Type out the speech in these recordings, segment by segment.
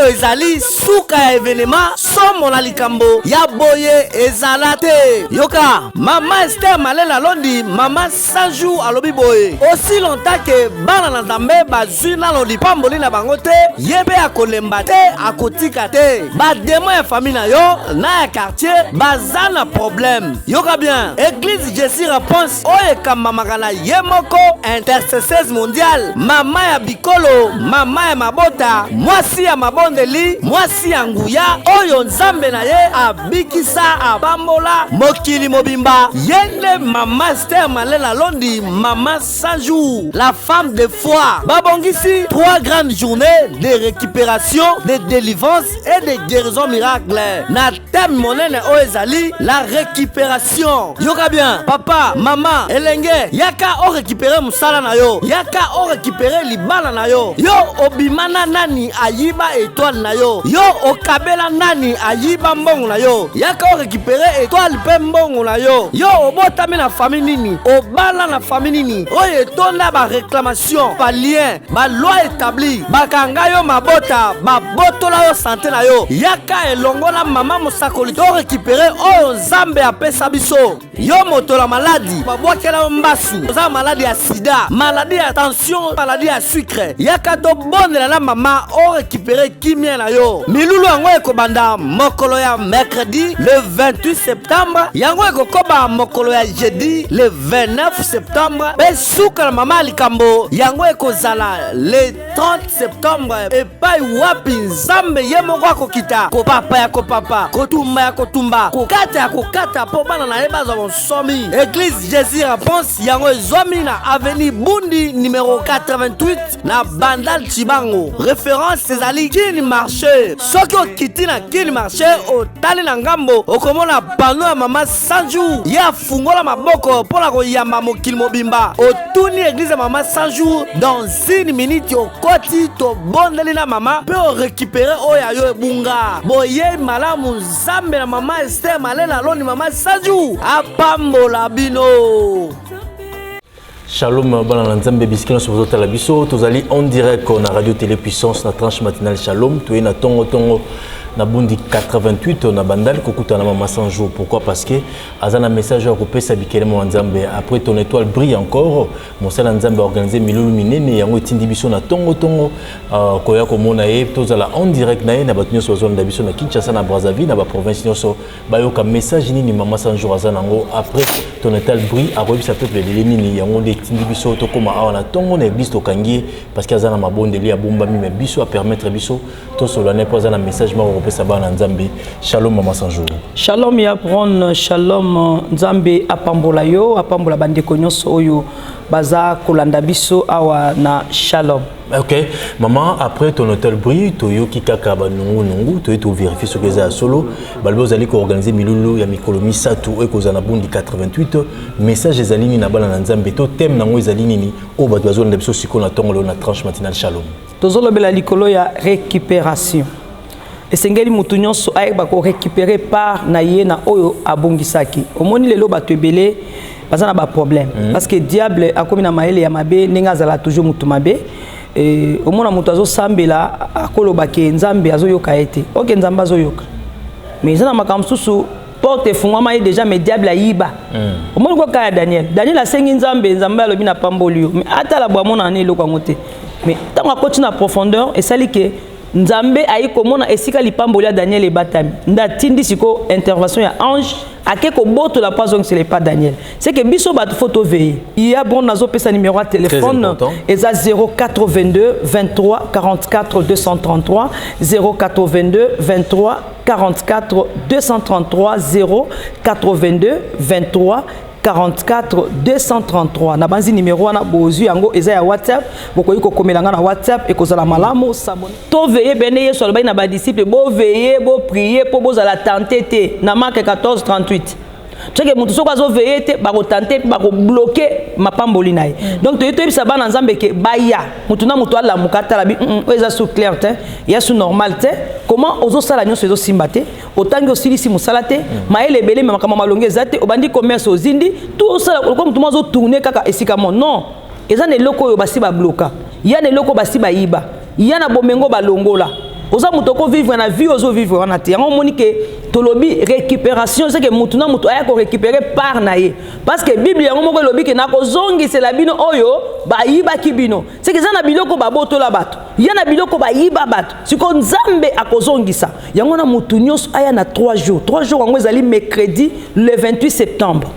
Oyo ezali suka ya evenema, somo na likambo ya boye ezala te. Yoka mama Esther Malela Londi, mama 100 jours, alobi boye: aussi longtemps que bana na Nzambe bazwi nano lipamboli na bango te, ye mpe akolemba te, akotika te. Bademo ya famille na yo na ya quartier baza na problème. Yoka bien, église Jésus Réponse oyo ekambamaka na ye moko intercesseuse mondiale, mama ya bikolo, mama ya mabota, mwasi ya mabondeli, mwasi ya nguya oyo Nzambe na ye abikisa, apambola mokili mobimba, ye nde mama Ester Malela Londi, mama 100 jours, la femme de foi. Babongisi trois grandes journées de récupération, de délivrance et de guérison miracle na thème monene oyo ezali la récupération. Yoka bien, papa, mama, elenge, yaka orécupérer mosala na yo, yaka orécupérer libala na yo. Yo obima na nani ayiba étoile na yo? Yo okabela nani ayiba mbongo na yo? Yaka orécupérer étoile mpe mbongo na yo. Yo obotami na famille nini, obala na famille nini oyo etonda baréclamation, balien, baloi établi, bakanga yo mabota, babotola yo santé na yo? Yaka elongo na mama mosakoli to récupérer oyo Nzambe apesa biso. Yo moto na maladi, babwakela yo mbasu, oza maladi ya sida, maladi ya tension, maladi ya sucre, yaka tobondela na mama, orécupérer kimia na yo. Milulu yango ekobanda mokolo ya mercredi le 28 septembre, yango ekokoba mokolo ya jeudi le 29 septembre, mpe suka na mama ya likambo yango ekozala le 30 septembre, epai wapi Nzambe ye moko akokita kopapa ya kopapa, kotumba ya kotumba, kokata ya kokata, mpo bana na ye bazwa bonsomi. Église Jésus Réponse yango ezwami na avenue Bundi numéro 88 na Bandal Chibango. Référence ezali Kini Marché. Soki okiti na Kini Marché, otali na ngambo, okomona panneau ya mama 100 jours. Ye afungola maboko mpo na koyamba mokili mobimba. Otuni église ya mama 100 jours, dans une minute okoti, tobondeli na mama mpe orécupérer oyo ya yo ebunga. Boyei malamu. Nzambe na mama Ester Malela Aloni, mama 100 jours, apambola bino. Shalom bana na Nzambe, bisika nyonso bozotala biso. Tozali en direct na Radio Télé Puissance na tranche matinale Shalom. Toye na ntongo ntongo na Bundi 88 na Bandali kokutana na mama 100 jours. Pourquoi? Parce que aza na message ya kopesa bikelemo ya Nzambe. Après ton étoile brille encore, mosala Nzambe aorganiser milulu minene, yango etindi biso na ntongo ntongo koya komona ye, tozala en direct na ye, na bato nyonso bazolanda biso na Kinshasa, na Brazzaville, na baprovince nyonso, bayoka message nini mama 100 jours aza nango. Après ton étoile brille, akoyebisa peuple lele nini. Yango nde etindi biso tokóma awa na ntongo na église. Tokangi ye parce que aza na mabondeli abombami, mais biso apermettre biso tosolola ne mpo aza na message moko kopesa bana na Nzambe. Shalom mama 100 jours. Shalom ya Bron, shalom. Nzambe apambola yo, apambola bandeko nyonso oyo baza kolanda biso awa na Shalom. Ok mama, après ton étoile brille, toyoki kaka banungunungu, toyi tovérifier soki eza ya solo. Balobi ozali koorganiser milulu ya mikolo 3 oyo ekozala na Bundi 88. Message ezali nini na bana na Nzambe, to thème nango ezali nini oyo bato bazolanda biso sikoyo na ntongo lelo na tranche matinale Shalom? Tozolobela likolo ya récupération. Esengeli motu nyonso ayeba korécupérer part na ye na oyo abongisaki. Omoni, lelo bato ebele baza na baproblème parce que diable akomi na mayele ya mabe. Ndenge azala toujours motu mabe, omona moto azosambela, akoloba ke Nzambe azoyoka ye te. Ok, Nzambe azoyoka, mais eza na makambo mosusu, porte efungwama ye déjà, mais diable ayiba. Omoni koka ya Daniel. Daniel asengi Nzambe, Nzambe alobi na pamboli yo, mais atala bo amonana na eloko yango te. Mais ntango akoti na profondeur, esali ke Nzambe ayi komona esika lipamboli ya Daniel ebatami, nde atindi sikoyo intervention ya ange, ake kobotola mpo azongisela epa Daniel. C'est que biso bato faut toveiller. Ya bon, nazopesa numéro ya téléphone. Important. Eza 082 23 44 233, 082 23 44 233, 082 23 44 233. Na banzi numéro wana bozwi yango, eza ya WhatsApp. Bokoki kokomela nga na WhatsApp, ekozala malamu. Sabone, toveiller bene. Yesu alobaki na badisciple: boveiller, boprier mpo bozala tenté te, na Mark 14 38. Soki moto soki azoveiller te, bakotenter mpe bakobloquer mapamboli na ye. Donc toyi toyebisa bana Nzambe ke baya, motu na moto alamuka, atala bi oyo eza su clair te, ya su normal te. Comment ozosala nyonso ezosimba te? Otangi, osilisi mosala te, mayele ebele, me makambo malongi eza te. Obandi commerce, ozindi tu, osala lokola motu mo azotourner kaka esika mo. Non, eza na eloko oyo basi babloquer ya, na eloko basi bayiba ya, na bomengo balongola. Oza moto okovivre na vie, ozovivre wana te. Yango omoni ke tolobi récupération, c'est que motu na motu aya korécupérer part na ye, parce que Bible yango moko elobi ke nakozongisela bino oyo bayibaki bino. C'est que eza na biloko babotola bato, ya na biloko bayiba bato, sikoyo Nzambe akozongisa yango na motu nyonso. Aya na 3 jours. 3 jours yango ezali mercredi le 28 septembre,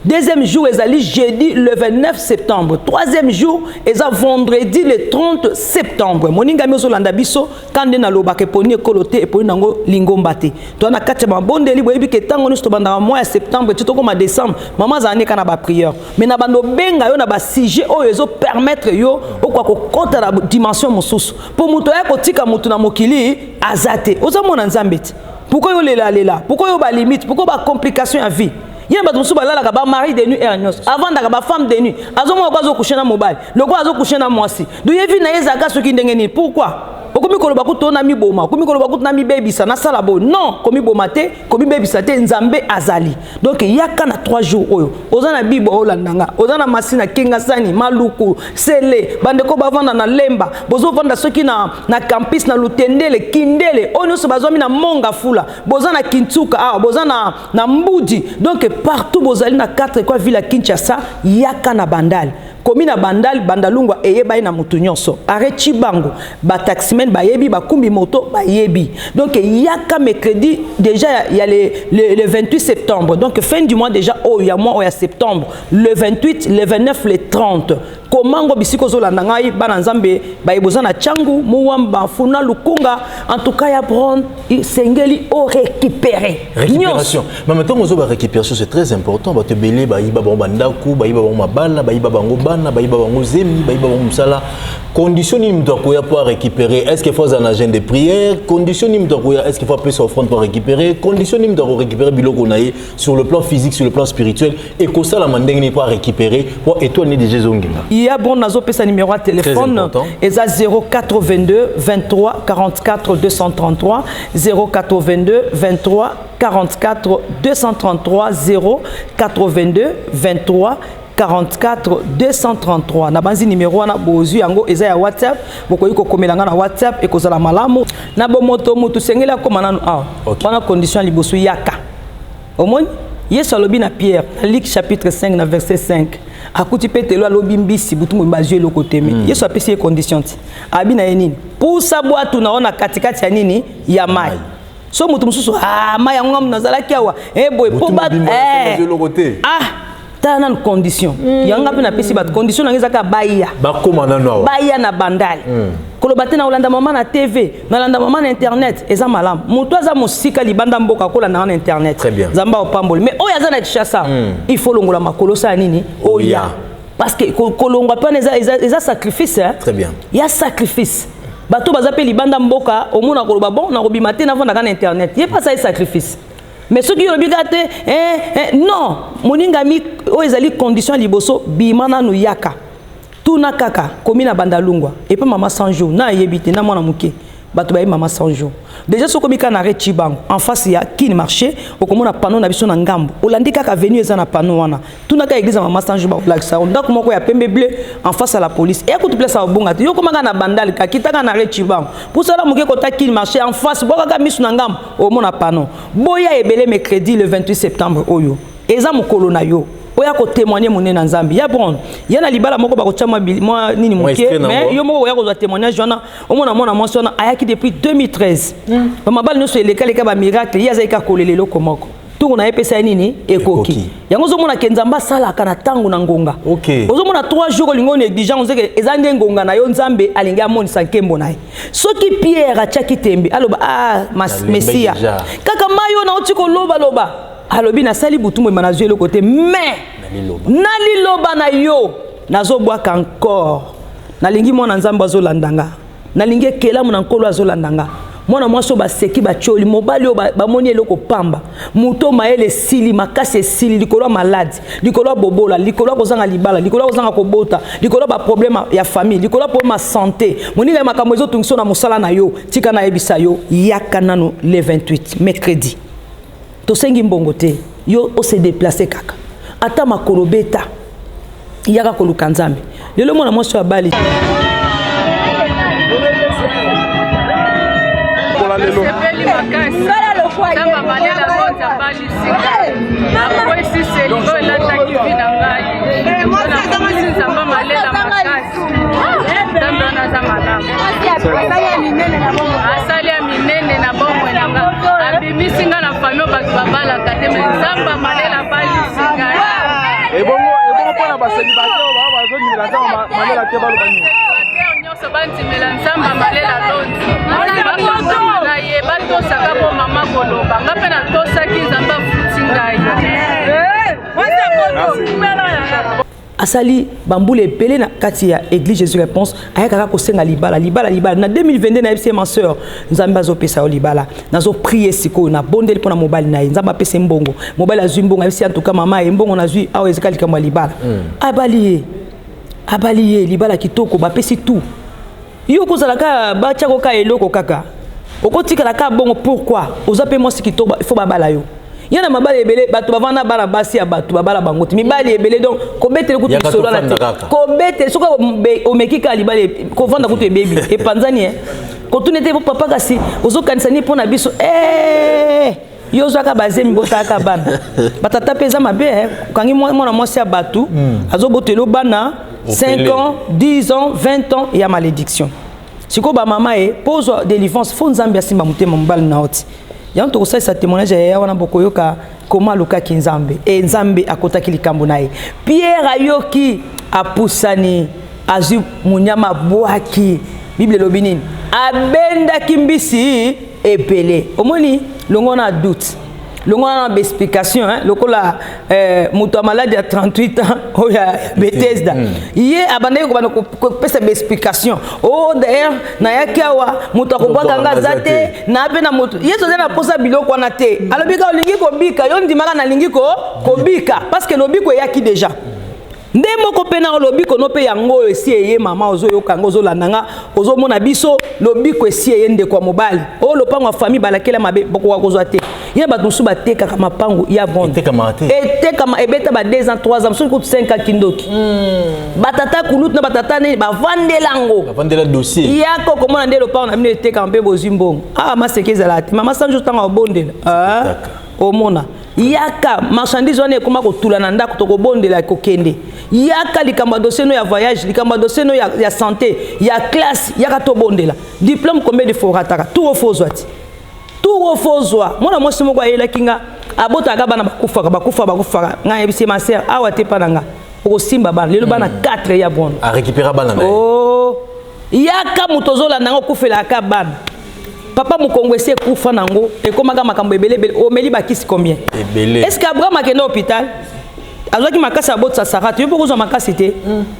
deuxième jour ezali jeudi le 29 septembre, troisième jour eza vendredi le 30 septembre. Moningami ozolanda biso, ka nde nalobaka, eponi ekolo te, eponi nango lingomba te. Toza na kati ya mabondeli. Boyebi ke ntango nyonso tobandaka mois ya septembre ti tokóma décembre, mama azala nde kaka na baprière. Mais na bando obenga yo na basujet oyo ezopermettre yo okoka kokɔta na dimension mosusu, mpo moto aya kotika motu na mokili aza te. Oza mwana Nzambe te, pourquoi yo lelalela? Pourquoi yo balimite? Pourquoi bacomplication ya vie? Ye na bato mosusu balalaka bamari de nuit heure nyonso, avandaka bafemme de nuit, azomona ko azocoucher na mobali lokola azocoucher na mwasi. Do ye vie na ye ezalaka soki ndenge nini? Pourquoi okomi koloba kutu na miboma, okomi koloba kutu na mibebisa, nasala boye? Non, komiboma te, komibebisa te, Nzambe azali. Donc yaka na 3 jours oyo. Oza na Bible, olanda nga, oza na Masina, Kingasani, Maluku, Sele, bandeko bavanda na Lemba, bozovanda soki na campus, na Lutendele, Kindele, oyo nyonso bazwami na Monga Fula, boza na Kintsuka awa, boza na Mbudi, donc partout bozali na 4 coins ville ya Kinshasa, yaka na Bandale. Komi na Bandal, Bandalungwa eyebani na motu nyonso, arrêt Chibango, bataximen bayebi, bakumbi moto bayebi. Donc yaka mercredi déjà ya le 28 septembre, donc fin du mois déjà oyo, ya mois oyo ya septembre, le 28, le 29, le 30. Komango bisika ozolanda ngai, bana Nzambe baye boza na Tshangu, Mowamba, Funa, Lukunga, en tout cas ya Bron, esengeli orécupérer. Récupération, mais maintenant ozoba récupération, c'est très important. Bato ebele bayiba bango bandako, bayiba bango mabala, bayiba bango bana, bayiba bango zemi, bayiba bango mosala. Condition nini moto akoya po récupérer? Est ce que faut aza na jeûne de prière? Condition nini moto akoya? Est ce que faut apesa offrande po récupérer? Condition nini moto akorécupérer biloko na ye sur le plan physique, sur le plan spirituel? Ekosalama ndenge nini po récupérer, po étoile nini déjà ezongenga? Ya bon, nazopesa numéro ya téléphone, eza 082 23 44 233, 082 23 44 233, 082 23 44 233. Na banzi numéro wana bozwi yango, eza ya WhatsApp. Bokoki kokomela nga na WhatsApp, ekozala malamu. Na bomoto, motu sengeli akóma nanu awa. Wana condition ya liboso, yaka. Omoni, Yesu alobi na Pierre na Luc chapitre 5 na verset 5, akuti Petelo alobi mbisi butu mobimba, azwi eloko te. Yesu apesi ye condition ti abi na ye nini? Pusa bwatu na yo na katikati ya nini? Ya mai. So moto mosusu, ah, mai yango ngamu nazalaki awa boye po ah, tala nanu condition yango. Mpe napesi bato condition nango, ezaka baya. Bakóma nanu awa. Baya na Bandale. Koloba te na kolanda mama na TV, nalanda mama na internet. Eza malamu, moto aza mosika, libanda mboka, akolanda nga na internet, Nzambe aopamboli. Mais oyo aza na Kinshasa, il faut longola makolo, osala nini? Oya, parce que kolongwa mpe wana eza sacrifice, hein? Très bien. Ya sacrifice. Bato baza mpe libanda mboka, omona koloba bon, nakobima te, navandaka na internet, ye mpe asali sacrifice. Mais soki olobi kaka te, non, moningami, oyo ezali condition ya liboso. Bima nanu, yaka, tuna kaka komi na Bandalungwa epe mama 100 jours na ayebi te na mwana moke. Bato bayebi mama 100 jours déjà. Soki omi kaka na arrêt Chibango, en face ya Kini Marché, okomona panneau na biso na ngambo. Olandi kaka avenue, eza na panneau wana. Tuna kaka église ya mama 100 jours, bakolakisa yo ndako moko ya pembe bleu en face ya la police. Eya kutu place ya kobonga te. Yo komaka na Bandali, kakitaka na arrêt Chibango, pusala moke kota Kini Marché, en face, bwakaka miso na ngambo, omona panneau. Boya ebele mercredi le 28 septembre oyo, eza mokolo na yo oya kotémoigne monene na Nzambe. Ya bon, ya na libala moko bakotya mwa nini moke, mais yo moko oya kozwa témoignage wana. Omona mwana mwasi wana ayaki depuis 2013, bamabala nyonso elekaleka, bamiracle, ye azalaki kolela eloko moko. Ntongo na ye epesa ye nini? Ekoki. Yango ozomona ke Nzambe asalaka na ntango na ngonga. Ozomona 3 jours, olingi onéglige, ozeke eza nde ngonga na yo. Nzambe alingi amonisa nkembo na ye. Soki Pierre atiaki tembe, aloba: "Ah, Mesia, kaka mai oyo nauti kolobaloba." Alobi: "Nasali butu mobimba, nazwi eloko te, mais na liloba na yo nazobwaka encore." Nalingi mwana Nzambe azolanda nga, nalingi ekelamu na Nkolo azolanda nga, mwana mwasi oyo baseki, batioli, mobali oyo bamoni eloko pamba, moto mayele esili, makasi esili, likolo ya maladi, likolo ya bobola, likolo ya kozanga libala, likolo ya kozanga kobota, likolo ya baproblème ya famille, likolo ya problème ya santé, moninga ya makambo ezotungisa na mosala na yo, tika nayebisa yo: yaka nano le 28 mercredi. Tosengi mbongo te, yo ose déplace kaka, ata makolo beta, yaka koluka Nzambe. Lelo mwana mwasi oyo abali. Koloba lelo. Nasepeli makasi. Nzambe amalela bonzi abalisi ngai. Akwesi seligo elataki vi na ngai. Nakumisi Nzambe amalela makasi. Nzambe wana aza malamu. Asali ya minene na bomoi na nga. Abimisi nga na famille bato babalaka te me Nzambe amalela abalisi ngai. Ebongo ebongo mpo na baselibataire oyo bao bazondimela Nzambe malela te baloba nini? Célibataire nyonso bandimela Nzambe amalela lonzi. Bakangama na ye batosaka bo mama koloba. Nga mpe natosaki Nzambe afuti ngai. Asali bambula ebele na kati ya église Jésus Réponse, ayaka kaka kosenga libala, libala, libala. Na 2022 nayebisi ye: ma sœur, Nzambe azopesa yo libala, nazoprier sikoyo, nabondeli mpo na mobali na ye, Nzambe apesa ye mbongo, mobali azwi mbongo, ayebisi ye: en tout cas mama, ye mbongo nazwi awa ezaka likambo ya libala. Abali ye, abali ye, libala kitoko, bapesi tout. Yo kozala kaka batiako ka eloko kaka, okotikala kaka bongo. Pourquoi? Oza mpe mwasi kitoko, il faut babala yo. Ya na mabala ebele, bato bavanda bana basi ya bato babala bango te, mibali ebele. Donc kobetele kutu Yaka lisolo wana te. tofanda kaka. Kobetele soki omeki kaka libala, kovanda kutu ebebi, epanzani. E kotuna ete: papa, kasi ozokanisa nini mpo na biso? Eh, yo ozwaka bazemi, botalaka bana batata mpe eza mabe. Eh. Okangi mwana mwasi ya bato, azobotela bana 5 Ofele. ans, 10 ans, 20 ans ya malédiction. Sikoyo bamama ye, mpo ozwa délivrance, fo Nzambe asimba motema mobali na yo. Ti yango tokosalisa témoignage ya yaya wana, bokoyoka koma alukaki Nzambe e Nzambe akotaki likambo na ye. Pierre ayoki, apusani, azwi monyama, abwaki. Bible elobi nini? Abendaki mbisi ebele. Omoni, longo na doute, longo wana na baexplication, hein, lokola moto ya maladi ya 38 ans oyo ya Bethesda. Ye abandaki kobanda kopesa baexplication: o d'ailleurs nayaki awa, moto akobwaka nga aza te, na mpe na moto. Yesu aza na posa biloko wana te. Alobi kaka: olingi kobika? Yo ndimaka, nalingi kobika, parce que lobiko eyaki déjà. Nde moko mpe na lobiko no mpe yango oyo esi eye. Mama, ozoyoka yango, ozolanda nga, ozomona biso, lobiko esi eye. Ndeko ya mobali oyo, lopango ya famille balakela mabe, bokoka kozwa te. Ye bato mosusu batekaka mapango ya bonde. Etekamaka te. Etekama, ebeta ba 2 ans, 3 ans, mosusu kutu 5 ans. Kindoki, batata kulutu na batata nini bavandela yango. Bavandela dossier. Yaka okomona nde lopango na bino etekama mpe bozwi mbongo. Awa maseke ezala te. Mama Sanjo, ntango abondela, ah, Spectacle. omona yaka marchandise wana ekoma kotula na ndako, tokobondela, kokende. Yaka likambo ya dossier no ya voyage, likambo ya dossier no ya santé, ya classe, yaka tobondela. Diplôme, combien de fois orataka? Tour ofo ozwa ti tour ofo ozwa. Mwana mwasi moko ayelaki nga, abotaka bana, bakufaka, bakufaka, bakufaka. Ngai ayebisi ye: ma sœur, awa te, mpa na nga okosimba bana. Lelo bana 4 ya bono. Arécupéra bana na ye. Oh, yaka moto ozolanda ngo, okufelaka bana. Papa mokongo esi ekufa nango, ekomaka makambo ebele ebele. Omeli bakisi combien? Ebele. Est ce que Abraham akende hôpital, azwaki makasi abotisa Sara te? Yo mpo kozwa makasi te.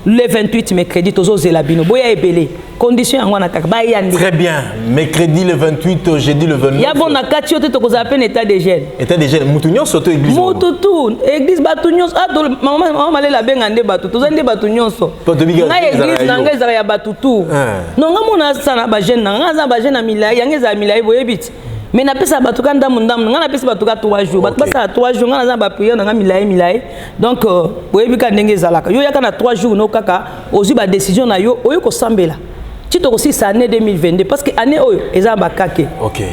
Le 28, mercredi, tozozela bino, boya ebele. Condition yango wana kaka, baya nde. Très bien, mercredi le 28, jeudi le 29. Ya bon, na kati yo te, tokozala mpe na état de jeûne. État de jeûne, mutu nyonso to église? Mutu tu, église, bato nyonso. Ah, mama Malela abenga nde bato, toza nde bato nyonso. Po tobika ngai ezala église na yo. ngai ezalaka ya bato tu. Non, nga mona asala bajeûne na ngai, aza na bajeûne na milai, yango ezala milai, boyebi ti. Mais napesa bato ka ndambu ndambu. Ngai napesi bato ka 3 jours, bato basala 3 jours. Ngai naza na baprière na ngai milai milai. Donc boyebi ka ndenge ezalaka. Yo yaka na 3 jours no kaka, ozwi badécision na yo, oyo kosambela ti tokosilisa année 2022, parce que année oyo eza na bakake.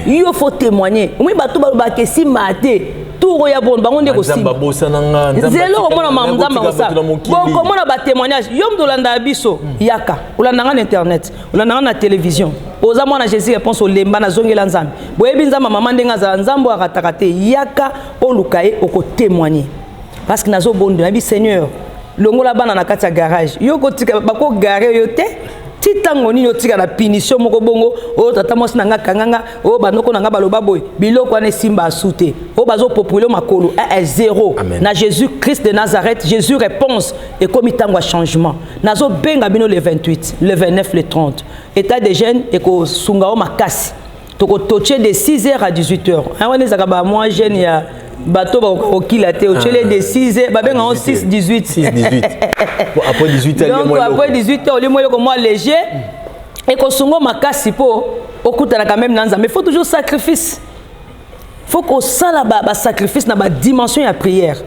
Yo faut témoigner. Omoi bato balobaka esimba te, tour oyo ya bon, bango nde Nzambe kosimba. abosana nga, Nzambe Zelo atika komona nga, mamu Nzambe nakotika akosala. bato na mokili. Bokomona batémoignage. Yo moto olandaka biso, yaka olanda nga na internet, olanda nga na télévision, oza mwana Jésus Réponse, olemba, nazongela Nzambe. Boyebi Nzambe mama ndenge azala, Nzambe oyo akataka te. Yaka oluka ye, okotémoigne, parce que nazobondela, nayebi: Seigneur, longola bana na kati ya garage. Yo kotika bakogare yo te ti ntango nini? Otika na punition moko bongo oyo tata mwasi na nga akanganga, oyo banoko na nga baloba boye, biloko wana esimba asu te, oyo bazopopule makolo 1 0. Amen. Na Jésus Christ de Nazareth, Jésus Réponse, ekomi ntango ya changement. Nazobenga bino le 28, le 29, le 30, état de jeûne ekosunga yo makasi. Tokototie de 6 heures à 18 heures. Wana ezalaka bamwa jeûne ya bato bakoka kokila te. Otiele de 6 heures, babenga yango 6 18. 6 18. Bon, après 18 heures, Donc après 18 heures, olimwa eloko mwa léger, ekosunga makasi mpo okutana quand même na Nzambe. Faut toujours sacrifice, faut kosala basacrifice na badimension ya prière.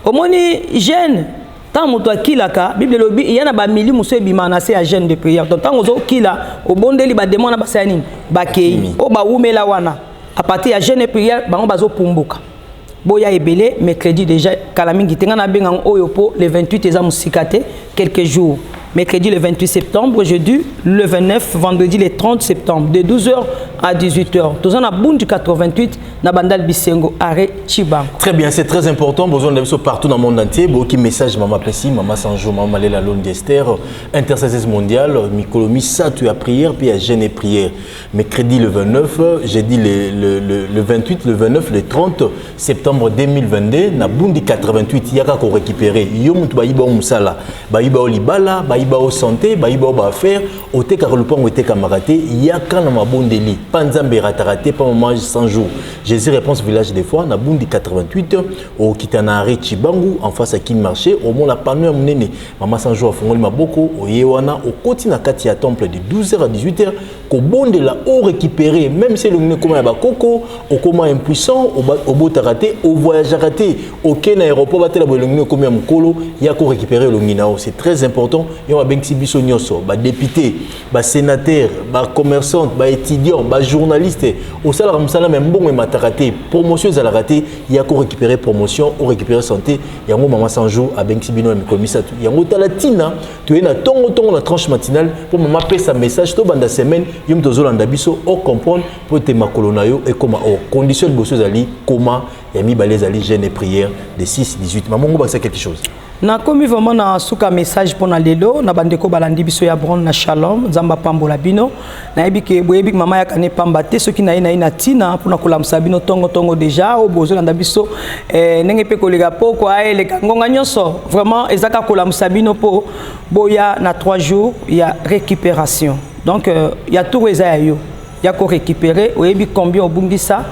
Omoni jeûne Ntango moto akilaka, Bible elobi eya na bamili mosusu ebimaka na se ya jeûne de prière. Donc ntango ozokila, obondeli, bademo wana basala nini? Bakei oyo bawumela wana à partir ya jeûne de prière, bango bazopumbuka. Boya ebele mercredi, déjà kala mingi te. Ngai nabenga yango oyo mpo le 28 eza mosika te, quelques jours. Mercredi le 28 septembre, jeudi le 29, vendredi le 30 septembre, de 12h à 18h, toza na Bundu 88, na Bandal Bisengo, arrêt Chibango. Très bien, c'est très important. Besoin de partout dans le monde entier. Beaucoup message Maman Pessi, Maman Sanjo, Maman Malela Londi Esther, intercesseuse mondiale, mikolo misato ya prière, puis ya jeûne et prière. Mercredi le 29, jeudi le 28, le 29, le 30 septembre 2022, na Bundi 88, yaka ko récupérer. Yo mutu bayiba musala, bayiba libala, bayiba santé, bayiba ba affaire, otekaka lupango etekamaka te, yaka na mabondeli. Pa Nzambe rataka te, pa Maman 100 jours. Jésus Réponse Village des fois, na Bundi 88, okita na arrêt Chibangu, en face à Kin Marché, omona panneau ya monene. Mama 100 jours afongoli maboko, oye wana, okoti na kati ya temple de 12h à 18h, kobondela o récupérer, même si elongi ekoma ya bakoko, okoma impuissant, obotaka te, ovoyageaka te, oke na aéroport batela bo elongi ekomi ya mokolo, ya ko récupérer elongi na yo. C'est très important. Yo babengisi biso nyonso, badéputé, basénateur, bacommerçante, baétudiant, bajournaliste, osalaka mosala me mbongo emataka te, promotion ezalaka te, ya ko récupérer promotion, o récupérer santé. Yango Mama 100 jours abengisi bino ya mikolo misato. Yango tala ntina toye na ntongo ntongo na tranche matinale mpo mama apesa message. Tobanda semaine, yo moto ozolanda biso, ocomprendre mpo ete makolo na yo ekóma o condition. Liboso ezali koma, ya mibale ezali jeûne et prière de 6 18. Mama ngo bakisa quelque chose. Nakomi vraiment na suka message mpona lelo na bandeko balandi biso ya Bron na Shalom. Nzambe apambola bino. Nayebi ke boyebi mama yaka ne pamba te. Soki naye na ye na ntina mpona kolamusa bino ntongo ntongo déjà oyo bozolanda biso, ndenge mpe koleka poko aeleka ngonga nyonso, vraiment eza kaka kolamusa bino mpo boya na 3 jours ya récupération. Donc ya tour eza ya yo ya korécupérer. Oyebi combien obungisa,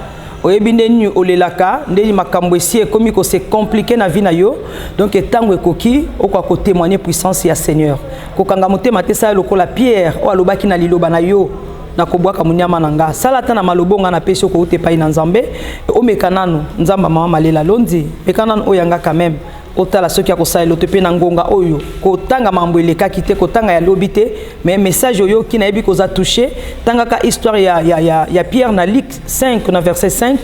oyebi nde nini olelaka, ndeni makambo esi ekomi kose compliquer na vie na yo. Donc ntango ekoki okoka kotémoigner puissance ya Seigneur. Kokanga motema te, sala lokola Pierre oyo alobaki na liloba na yo nakobwaka monyama na nga. Sala ata na malobo nga napesi yo kouta epai na Nzambe. Omeka nanu Nzambe mama Malela Londi, meka nanu oyo yanga quand même, otala soki akosalela to mpe na ngonga oyo. Kotanga mambo elekaki te, kotanga ya lobi te, mais message oyoki, nayebi koza touché. Tangaka histoire ya Pierre na Luc 5 na verset 5,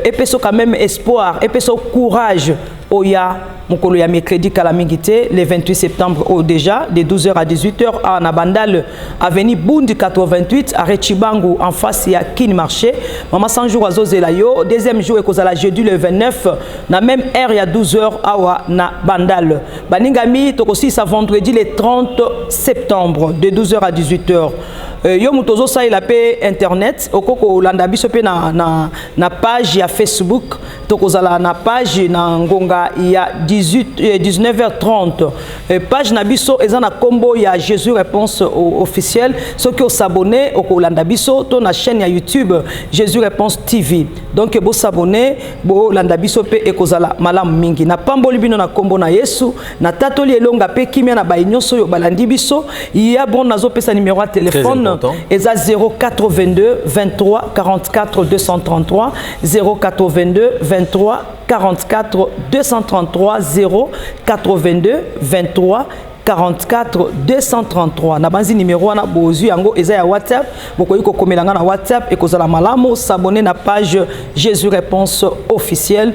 epesa quand même espoir, epesa courage. Oya mokolo ya mercredi, kala mingi te, le 28 septembre oyo déjà, de 12h à 18h, a na Bandal, avenue Bundi 88, arrêt Chibangu, en face ya Kin Marché. Mama 100 jours azozela yo. Deuxième jour ekozala jeudi le 29, na même heure ya 12h, awa na Bandal. Baningami, tokosilisa vendredi le 30 septembre, de 12h à 18h. Yo moto ozosalela mpe internet, okoki kolanda biso mpe na page ya Facebook. Tokozala na page na ngonga ya 18, 19h30. Page na biso eza na nkombo ya Jésus Réponse officiel. Soki osabonner, okolanda biso to na chaîne ya YouTube Jésus Réponse TV. Donc bosabonner, bolanda biso mpe ekozala malamu mingi. Napamboli bino na nkombo na Yesu. Natatoli elonga mpe kimia na baye nyonso oyo balandi biso ya bon. Nazopesa numéro ya telefone, eza 082 23 44 233, 082 23 44 233, 082 23 44 233. Na banzi numéro wana bozwi yango, eza ya WhatsApp. Bokoki kokomela nga na WhatsApp, ekozala malamu. S'abonner na page Jésus Réponse officielle,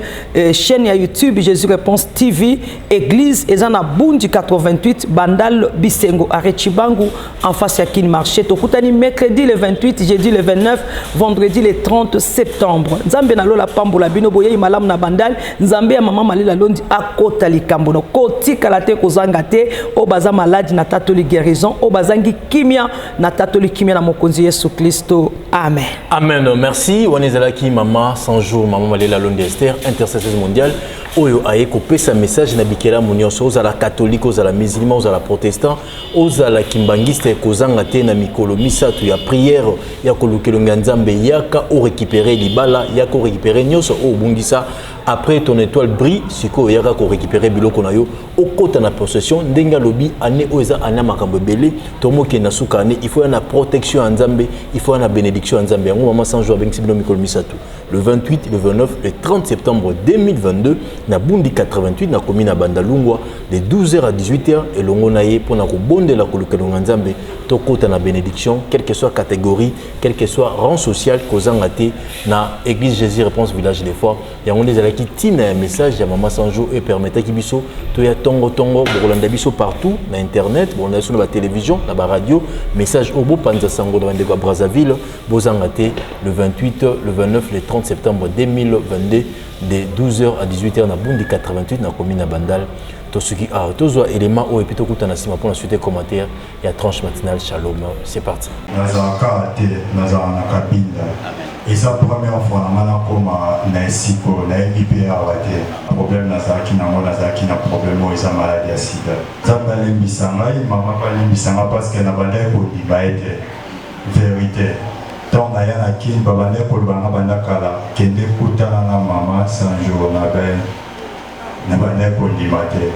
chaîne ya YouTube Jésus Réponse TV. Église eza na Bundi 88, Bandal Bisengo, arrêt Chibangu, en face ya Kin Marché. Tokutani mercredi le 28, jeudi le 29, vendredi le 30 septembre. Nzambe na lola pambola bino. Boyei malamu na Bandal. Nzambe ya mama Malela Londi akota likambo no kotikala te, kozanga te. Oyo baza maladi, na tatoli guérison. Oyo bazangi kimia, na tatoli kimia na Mokonzi Yesu Kristo. Amen. Amen, merci. Wana ezalaki mama 100 jours, mama Malela Londi Esther, intercesseuse mondiale, oyo aye kopesa message na bikelamu nyonso. Ozala catholique, ozala musulman, ozala protestant, ozala kimbangiste, kozanga te na mikolo misato ya prière ya koluka elongi ya Nzambe. Yaka orécupérer libala, yaka orécupérer nyonso oyo obungisa. Après ton étoile brille, sikoyo oyaka korécupérer biloko na yo, okota na possession. Ndenge alobi, année oyo eza année ya makambo ebele. Tomokende na suka année, il faut ya na protection ya Nzambe, il faut ya na bénédiction ya Nzambe. Yango mama 100 jours abengisi bino mikolo misato, le 28, le 29, le 30 septembre 2022. na Bundi 88 na commune ya Bandalungwa de 12h à 18h elongo na ye mpona kobondela koluka elonga Nzambe tokota na bénédiction, quelle que soit catégorie, quel que soit rang social, kozanga te na église Jésus Réponse Village des Foi. Yango nde ezalaki ntina ya message ya mama Sanjo epermetaki biso toya tongo tongo. Bokolanda biso partout na internet, bokolanda biso na batélévision, na baradio. Message oyo bopanza sango na bandeko ya Brazzaville. Bozanga te le 28, le 29, le 30 septembre 2022 de 12h à 18h na Bundi 88 na commune ya Bandal. Tosuki awa, tozwa élément oyo epi tokutana nsima mpona suite commentaire ya tranche matinale Shalom. C'est parti. Nazalaka te, nazala na Kabinda. Eza première fois na nga nakóma na esika oyo. Nayebi mpe awa te. Problème nazalaki nango, nazalaki na problème oyo eza maladie ya sida. Nzambe alimbisa ngai, mama mpe alimbisa nga, parce que nabandaki kondima ye te. Vérité, ntango naya na Kini, babandaki koloba nga banda kala: "Kende kutana na mama Sanjour." Na be nabandaki kondima te,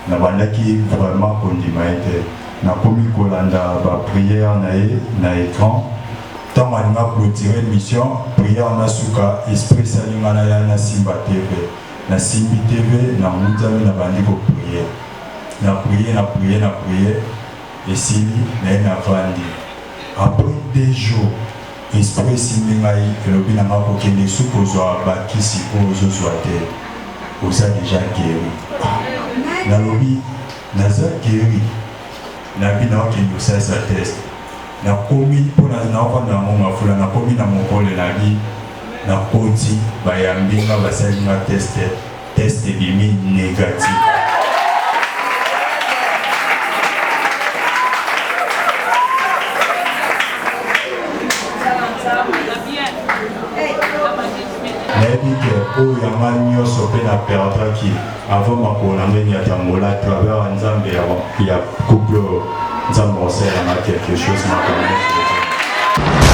nabandaki vraiment kondima ye te. Nakomi kolanda baprière na ye na écran. Ntango alinga clôturer mission, prière na suka, esprit esali nga naya nasimba TV. Nasimbi TV, nangunzami, nabandi koprier, na prier, na prier, na prier, esili, naye navandi. Après 2 jours, esprit esimbi ngai, elobi na nga: "Kokende su kozwa bakisi oyo ozozwa te, oza déjà guéri." Nalobi: "Naza guéri?" Nabi: "Naokende kosalisa test." Nakomi mpona naovanda yango mafula. Nakomi na mokolo, nabi nakoti, bayambi nga, basali nga test. Test ebimi négatif. Nayebi ke oyo yanga nyonso mpe na perdraki avant makolo na ngai nyatangola à travers ya Nzambe ya couple oyo. Nzambe osalelanga quelque chose, makambo nyonso.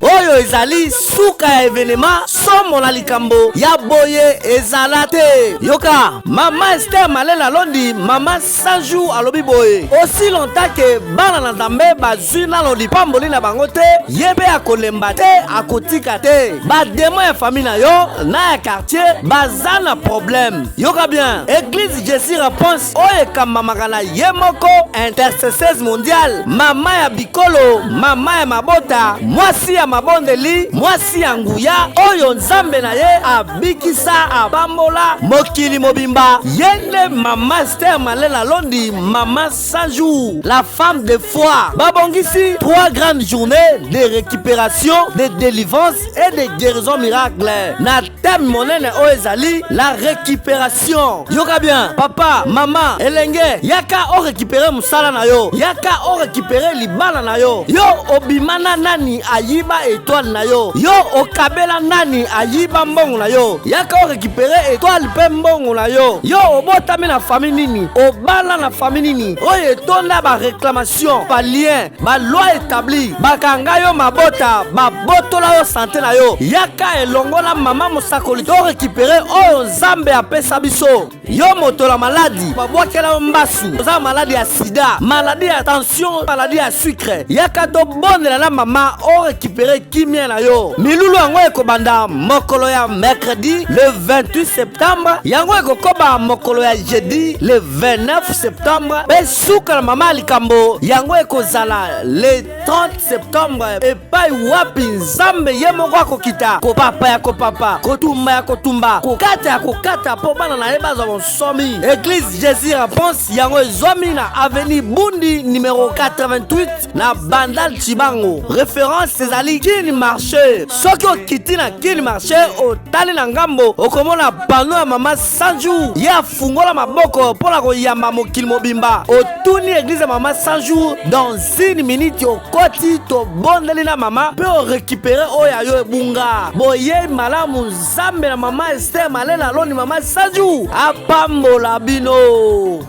Oyo ezali suka ya événement. Somo na likambo ya boye ezala te. Yoka mama Ester Malela Londi, mama 100 jours, alobi boye: aussi longtemps ke bana na Nzambe bazwi nano lipamboli na bango te, ye mpe akolemba te, akotika te. Badémons ya famille na yo na ya quartier baza na problème. Yoka bien, église Jésus Réponse oyo ekambamaka na ye moko intercesseuse mondiale, mama ya bikolo, mama ya mabota, mwasi ya mabondeli, mwasi ya nguya oyo Nzambe na ye abikisa, apambola mokili mobimba. Ye nde mama Ester Malela Londi, mama 100 jours, la femme de foi. Babongisi trois grandes journées de récupération, de délivrance et de guérison miracle na thème monene oyo ezali la récupération. Yoka bien, papa, mama, elenge, yaka orécupérer mosala na yo, yaka orécupérer libala na yo. Yo obima na nani ayiba étoile na yo? Yo okabela nani ayiba mbongo na yo? Yaka orécupérer étoile mpe mbongo na yo. Yo obotami na famille nini? Obala na famille nini oyo etonda baréclamation, balien, baloi établi, bakanga yo mabota, babotola yo santé na yo? Yaka elongo na mama mosakoli to récupérer oyo Nzambe apesa biso. Yo moto na maladie, babwakela yo mbasu, oza maladie ya sida, maladie ya tension, maladie ya sucre, yaka tobondela na mama, orécupérer kimia na yo. Milulu yango ekobanda mokolo ya mercredi le 28 septembre, yango ekokoba mokolo ya jeudi le 29 septembre, mpe suka na mama ya likambo yango ekozala le 30 septembre, epai wapi Nzambe ye moko akokita kopapa ya kopapa, kotumba ya kotumba, kokata ya kokata, mpo bana na ye bazwa bonsomi. Église Jésus Réponse yango ezwami na avenue Bundi numéro 88 na Bandal Cibango. Référence ezali Kini Marché. Soki okiti na Kini Marché, otali na ngambo, okomona panneau ya mama Sanju. Ye afungola maboko mpo na koyamba mokili mobimba. Otuni église ya mama 100 jours, dans une minute okoti, tobondeli na mama mpe orécupérer oyo ya yo ebunga. Boyei malamu. Nzambe na mama Ester Malela Aloni, mama Sanju, apambola bino.